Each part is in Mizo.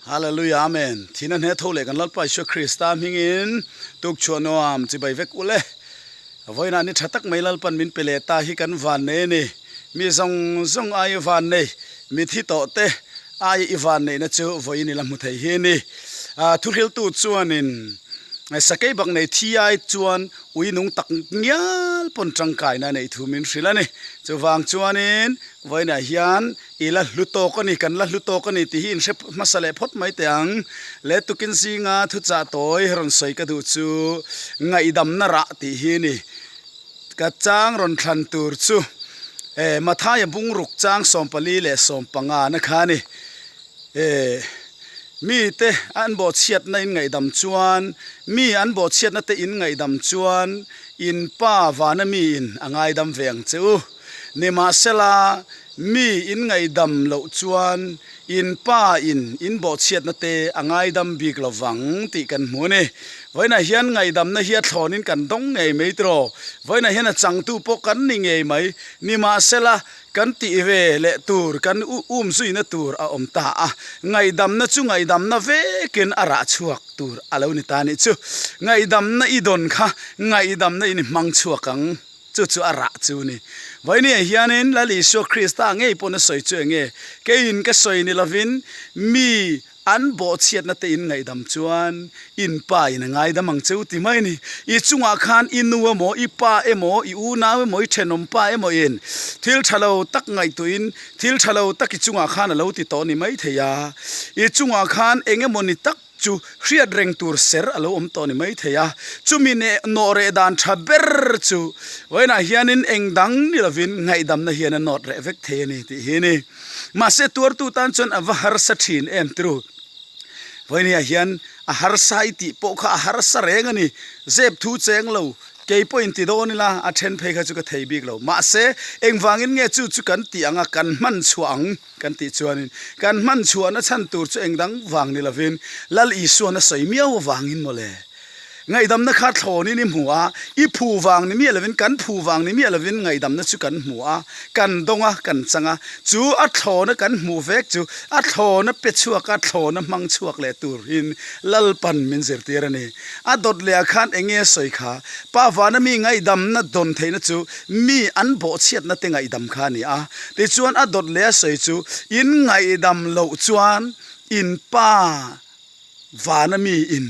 Hallelujah Amen. Thihna hne tho leh kan Lalpa Isua Krista hmingin tukchhuah nuam chibai vek ule. Vawiinah ni tha tak mai Lalpan min pe leh ta hi kan van nei a ni. Mi zawng zawng ai i van nei, mi thi tawh te ai i van neihna chu vawiin i la hmu thei hi a ni. Thuhriltu chuanin sakei bak nei thi ai chuan ui nung tak ngial pawn tangkaina neih thu min hrilh a ni. Chuvang chuanin vawiinah hian I la hlu tawk a ni, kan la hlu tawk a ni tih hi inhre hmasa leh phawt mai teh ang. Le tukin zinga thuchah tawi rawn sawi ka duh chu ngaihdamna rah tih hi a ni. Ka chang rawn thlan tur chu eh Mathaia bungruk chang 14 leh 15 na kha a ni. Eh mite an bawhchhiatna in ngaihdam chuan, mi an bawhchhiatna te in ngaihdam chuan in pa vana miin a ngaidam ve ang che u. Nimahsela, mi in ngaihdam loh chuan in pa in in bawhchhiatna te a ngaidam bik lo vang tih kan hmu a ni. Vawiinah hian ngaihdamna hi a thlawnin kan dawng ngei mai tiraw? Vawiinah hian a changtu pawh kan ni ngei mai. Nimahsela, kan tih ve leh tur, kan um zuina tur a awm ta a. Ngaihdamna chu ngaihdamna vekin a rah chhuak tur a lo ni ta a nih chu. Ngaihdamna i dawn kha ngaihdamna in i hmang chhuak ang. Chu chu a rah chu ni. Vawinia hianin Lal Isua Krista ngei pawn a sawi chu enge? Keiin ka sawi ni lovin mi an bawhchhiatna te in ngaihdam chuan in pa in a ngaidam ang che u ti mai a ni. I chungah khan i nu emaw, i pa emaw, i unau emaw, i thenawm pa emaw in thil tha lo tak ngaihtuahin thil tha lo tak i chungah khan a lo ti tawh ni maithei a. I chungah khan eng emaw ni tak Chu hriat reng tur ser a lo awm tawh ni mai thei a, chumi neh nawh reh dan tha ber chu vawiinah hianin eng dang ni lovin ngaihdamna hian a nawt reh vek thei a ni tih hi a ni. Mahse tuartu tan chuan a va harsa thin em tru. Vawiiniah hian a harsa i tih pawh kha a harsa reng a ni. Zep thu cheng lo Kei pawh in ti dawn ila, a then phei kha chu ka thei bik lo. Mahse, engvangin nge chu chu kan tih ang a, kan hman chhuah ang kan tih chuanin, kan hman chhuahna chhan tur chu engdang vang ni lovin, Lal Isuan a sawi miau avangin mawle. Ngaihdamna kha thlawnin i hmu a, i phu vang ni miah lovin, kan phu vang ni miah lovin ngaihdamna chu kan hmu a, kan dawng a, kan chang a. Chu a thlawna kan hmuh vek chu a thlawna pe chhuak a, thlawna hmang chhuak leh turin Lalpan min zirtir a ni. A dawt leh ah khan eng nge sawi kha? Pa vana mi ngaihdamna dawn theihna chu mi an bawhchhiatna te ngaihdam kha a ni a. Tichuan a dawt leh a sawi chu in ngaihdam loh chuan in pa vana mi in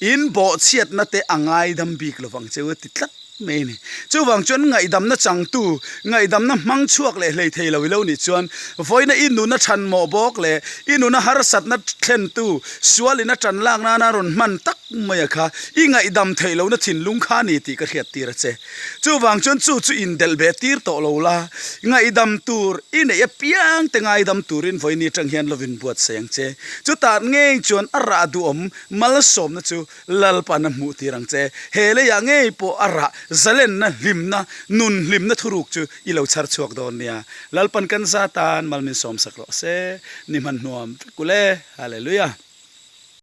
in bawhchhiatna te a ngaidam bik lovang che u a ti tlat mai a ni. Chuvang chuan ngaihdamna changtu, ngaihdamna hmang chhuak leh hlei thei lo i lo nih chuan vawiina i nuna thanmawh bawk leh i nuna harsatna thlentu sualin a tan lak nana rawn hman tak mai a kha i ngaihdam theih lohna thinlung kha a ni tih ka hriat tir a che. Chuvang chuan chu chu indelh beh tir tawh lo la, ngaihdam tur i neih apiang te ngaidam turin vawiini atang hian lovin buatsaih ang che. Chutah ngei chuan a rah duhawm malsawmna chu Lalpan a hmuh tir ang che. He leiah ngei pawh a rah zalenna, hlimna, nun hlimna thuruk chu i lo chhar chhuak dawn nia. Lalpan kan za tan mal min sawmsak rawh se. Ni hman hnuam vek ule. Hallelujah.